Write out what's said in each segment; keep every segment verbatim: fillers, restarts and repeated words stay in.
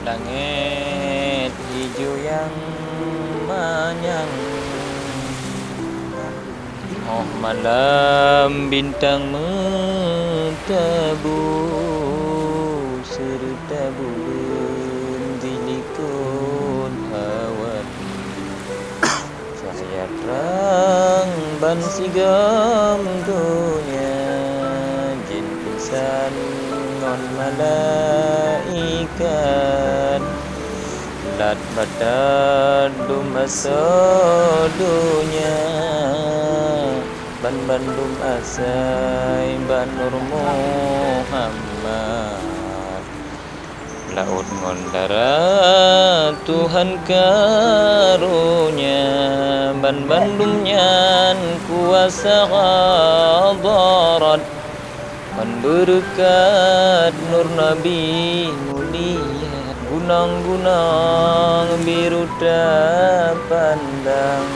Langét hijau nyang manyang, 'oh malam bintang meutabu, seureuta buleuen di likot awan. Cahya trang ban sigom donya, jin insan ngon malaikat, lat batat dum asoe donya, ban bandum asai bak Nur Muhammad. Laôt ngon darat Tuhan karonya, ban bandum nyan kuasa hadarat. Ngon beureukat nur Nabi mulia, gunong-gunong biru tapandang,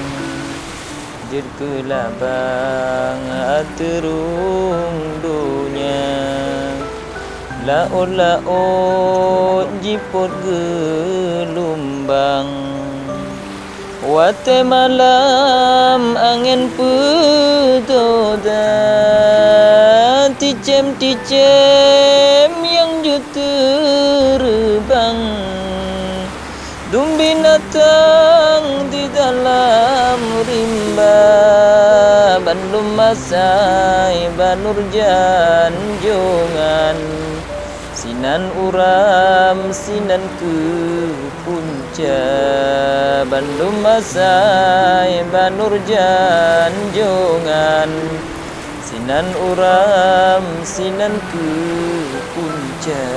jeuet keu labang ateurueng donya. Laôt-laôt jipot geulumbang, watée malam angén peudoda, ticém-ticém nyang jeuet teureubang. Dum binatang di dalam rimba, bandum asai bak nur janjongan. Sinan uram, sinan keuh punca, bandum asai bak nur janjongan. Sinan uram, sinan keuh punca.